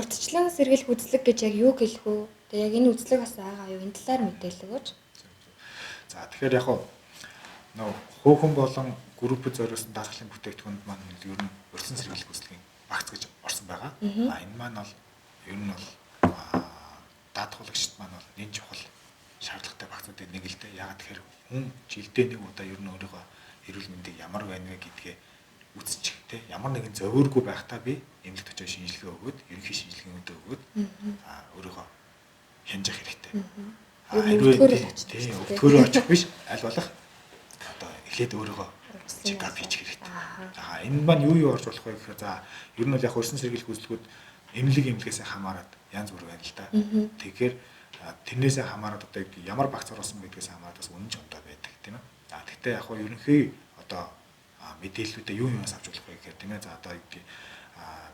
Урьдчилан сэргийлэх үзлэг гэж яг юу хэлэх вэ? Тэгээ яг энэ үзлэг бас байгаа юу? Энэ талаар мэдээлэл өгөөч. За, тэгэхээр яг нөө хөөхөн болон группэд зориулсан даатгалын бүтээгдэхүүнд маань ер нь урьдчилан сэргийлэх үзлэгийн багц гэж орсон байгаа. А энэ маань бол ер нь бол даатгуулагчид маань бол нэн чухал шаардлагатай багцуудын нэг л дээ. Яагаад тэгэхээр хүн жилдээ нэг удаа ер нь өөрийгөө эрүүл мэндийг ямар байна вэ гэдгээ үзчих те, ямар нэгэн зовиоргүй байхдаа би эмнэлэгт очиж шинжилгээ өгөөд, ерөнхий шинжилгээнүүдээ өгөөд өөрийгөө хянах хэрэгтэй. Хэрвээ өвдгөөрөө очих биш, аль болох одоо эхлээд өөрийгөө check up хийчих хэрэгтэй. За, энэ маань юу юу орж болох вэ гэхээр, за, ер нь бол яг урьдчилан сэргийлэх үзлэгүүд эмнэлэг эмнэлгээс хамаарат янз бүр байна л да. Тэгэхээр тэрнээсээ хамаарат одоо ямар багц оруулсан гэдгээс хамаарат бас үнэн ч ондоо байдаг, тийм ээ. За, тэгтээ яг хөө ерөнхий одоо мэдээллүүдээ юу юунаас авч болох вэ гэхээр, тийм ээ, за, одоо юу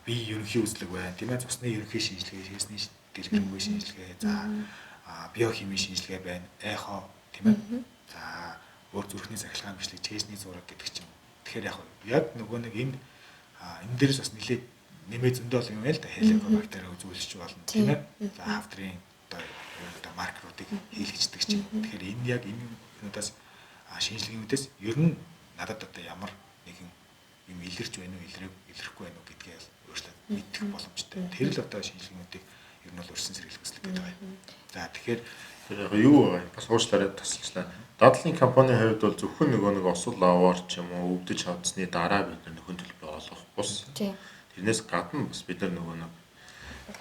би ерөнхий үзлэг байна, тийм ээ, цусны ерөнхий шинжилгээ, шээсний дэлгэрэнгүй шинжилгээ, за, биохимийн шинжилгээ байна, эхо, тийм ээ. За, өөр зүрхний сахилгаан бичлэг, чээсний зураг гэдэг чинь. Тэгэхээр яг яг нөгөө нэг энэ энэ дээрээс бас нэлээд нэмээ зөндөө олон юм байна л да. Хеликобактер үзүүлж болно, тийм ээ. За, хавдрын одоо маркеруудыг хийлгэждэг чинь. Тэгэхээр энэ яг энэ юунуудаас шинжилгээнүүдээс ер нь надад одоо ямар нэгэн юм илэрч байна уу, илрэхгүй байна уу гэдгээ өөрчлөлт мэдэх боломжтой. Тэр л одоо шинжилгээнүүдийг ер нь бол урьдчилан сэргийлэх хүслэг гэдэг байна. За, тэгэхээр тэр яг юу байгаа юм бас уучлаарай, тасалчлаа. Дадлын компанийн хувьд бол зөвхөн нөгөө нэг осол аваар ч юм уу өвдөж хавдсны дараа бид нар нөхөн төлбөр олгох бус. Тэрнээс гадна бас бид нар нөгөө нэг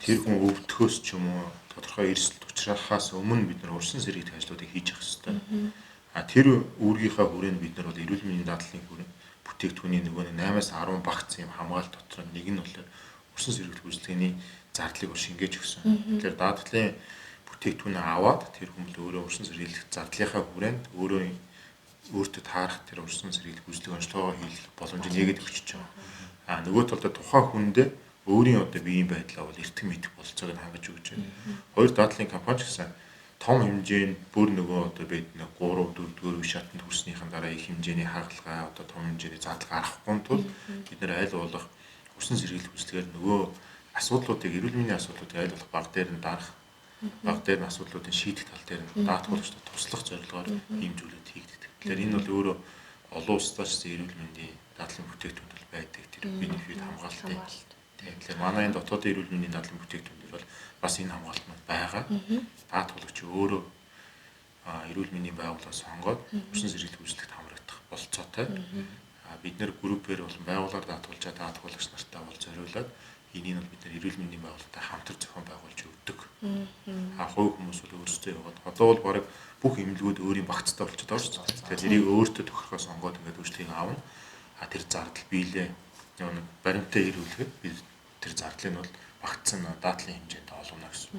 тэр хүн өвдөхөөс ч юм уу тодорхой эрсдэлд учрахаас өмнө бид нар урьдчилан сэргийлэх ажлуудыг хийж явах ёстой. А тэр үүргийнхаа хүрээнд бид нар бол эрүүл мэндийн дадлын бүтээгдэхүүний нөгөө 8-аас 10 багц юм хамгаалалт дотор нэг нь бол урьдчилан сэргийлэх үйлчилгээний зардлыг бол шингээж өгсөн. Тэгэхээр даатгалын бүтээгдэхүүнээ аваад тэр хүн л өөрөө урьдчилан сэргийлэх зардлынхаа хүрээнд өөрөө өөртөө таарах тэр урьдчилан сэргийлэх үйлчилгээг онцлогоо хийх боломжийг нээгээд өгч байгаа. А нөгөө талдаа тухайн хүндээ өөрийн одоо биеийн байдлаа бол эртхэн мэдэх бололцоог нь хангаж өгч байна. Хоёр даатгалын компани ч гэсэн том хэмжээнд бүр нөгөө одоо бид нэг 3 4 дугаар үе шатанд хүрснийхэн дараа их хэмжээний хагалгаа, одоо том хэмжээний зардал гаргахгүй тул бид нэр аль болох урьдчилан сэргийлэх үйлчилгээгээр нөгөө асуудлуудыг, эрүүл мэндийн асуудлуудыг аль болох баг дээр нь дарах, баг дээр нь асуудлуудыг шийдэх тал дээр нь даатгуулагчдад туслах зорилгоор ийм зүйлүүд хийгддэг. Тэгэхээр энэ бол өөрөө олон улсдаа ч эрүүл мэндийн даатгалын бүтээгдэхүүн бол байдаг тэр бенефит хамгаалтын. Тэгэхээр манай энэ дотоодын эрүүл мэндийн даатгалын бүтээгдэхүүн бол бас энэ хамгаалт маань байгаа. Даатгуулагч өөрөө эрүүл мэндийн байгууллага сонгоод урьдчилан сэргийлэх үйлчлэгт хамрагдах бололцоотой. Бид нэр группээр болон байгууллагаар даатгуулж даатгуулагч нартай бол зориулаад энийг нь бид нар эрүүл мэндийн байгууллагатай хамтар зохион байгуулж өгдөг. Хувь хүмүүс бол өөрсдөө яваад одоо бол бараг бүх эмнэлгүүд өөрийн багцтай болчиход байгаа шүү дээ. Тэгэхээр тэрийг өөртөө тохирохоо сонгоод ингээд үйлчлэгийг авна. Тэр зардал биелээ нэг баримттай ирүүлэхэд бид тэр зардлыг нь бол багтсан даатгалын хэмжээнд олгоно гэсэн.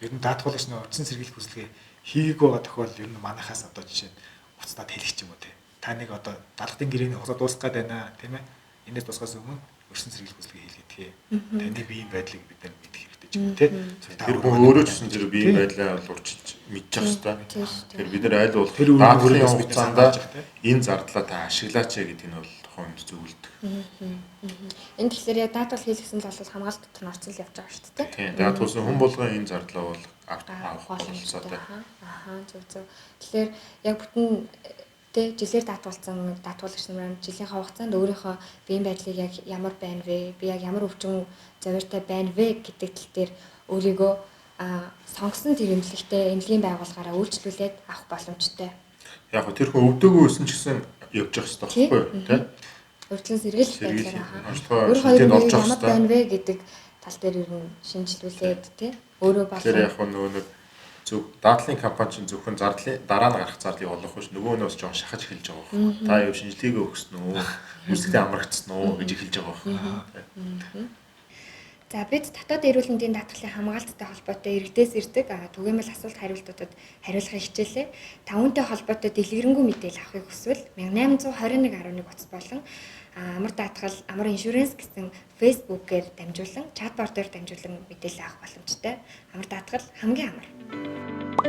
Ер нь даатгуулагч нөө урьдчилан сэргийлэх үйлчилгээ хийгээгүй байгаа тохиолдолд ер нь манайхаас одоо жишээ нь уцтаад хэлэх ч юм уу те. Та нэг одоо даатгалын гэрээний хугацаа дуусах гээд байна, тийм ээ. Энэс дуусахаас өмнө урьдчилан сэргийлэх үйлчилгээ хийлгэдэг. Таны биеийн байдлыг бид нар мэдэх хэрэгтэй ч юм уу те. Тэр хүн өөрөө ч гэсэн тэр биеийн байдлаа бол урьдчилж мэдчих хэвээр. Тэр бид нар аль болох даатгалын хугацаанд энэ зардлаа та ашиглаач гэдэг нь бол тухайн хүнд зөвлөдөг. Энэ тэгэхээр яг даатгал хийлгэсэн л бол хамгаалалт дотор нь орсон л явж байгаа шүү дээ. Тийм. Даатгуулсан хүн болгон энэ зардлаа бол авах боломжтой. Аа, зөв зөв. Тэгэхээр яг бүтэн тэ жилээр даатгуулсан даатгуулагч нар жилийнхаа хугацаанд өөрийнхөө биеийн байдлыг яг ямар байна вэ? Би яг ямар өвчин зовиортой байна вэ гэдэг тал дээр өөрийгөө сонгосон тэр эмнэлэгтээ эмнэлгийн байгууллагаараа үйлчлүүлээд авах боломжтой. Яг тэр хүн өвдөөгүй байсан ч гэсэн явж явах хэрэгтэй байхгүй юу, тэ? Урьдчилан сэргийлэх байдлаар өөрийнхөө орж ямар байна вэ гэдэг тал дээр ер нь шинжилүүлээд тэ өөрөө болон. Тэр яг нөгөө нэг зөв даатгалын компани чинь зөвхөн зардлын дараа нь гарах зардлыг олох биш, нөгөө нь бас жоон шахаж эхэлж байгаа байхгүй. Та юу шинжилгээгээ өгсөн үү? Үйлчлэгтээ амрагдсан уу гэж эхэлж байгаа байхгүй. За, бид дотоод эрүүл мэндийн даатгалын хамгаалттай холбоотой иргэдээс ирдэг түгээмэл асуулт хариултуудад хариулахыг хичээлээ. Та үүнтэй холбоотой дэлгэрэнгүй мэдээлэл авахыг хүсвэл 1821.11 утас болон амар даатгал, амар иншүрэнс гэсэн Facebook-ээр дамжуулан, чатбортоор дамжуулан мэдээлэл авах боломжтой. Амар даатгал хамгийн амар.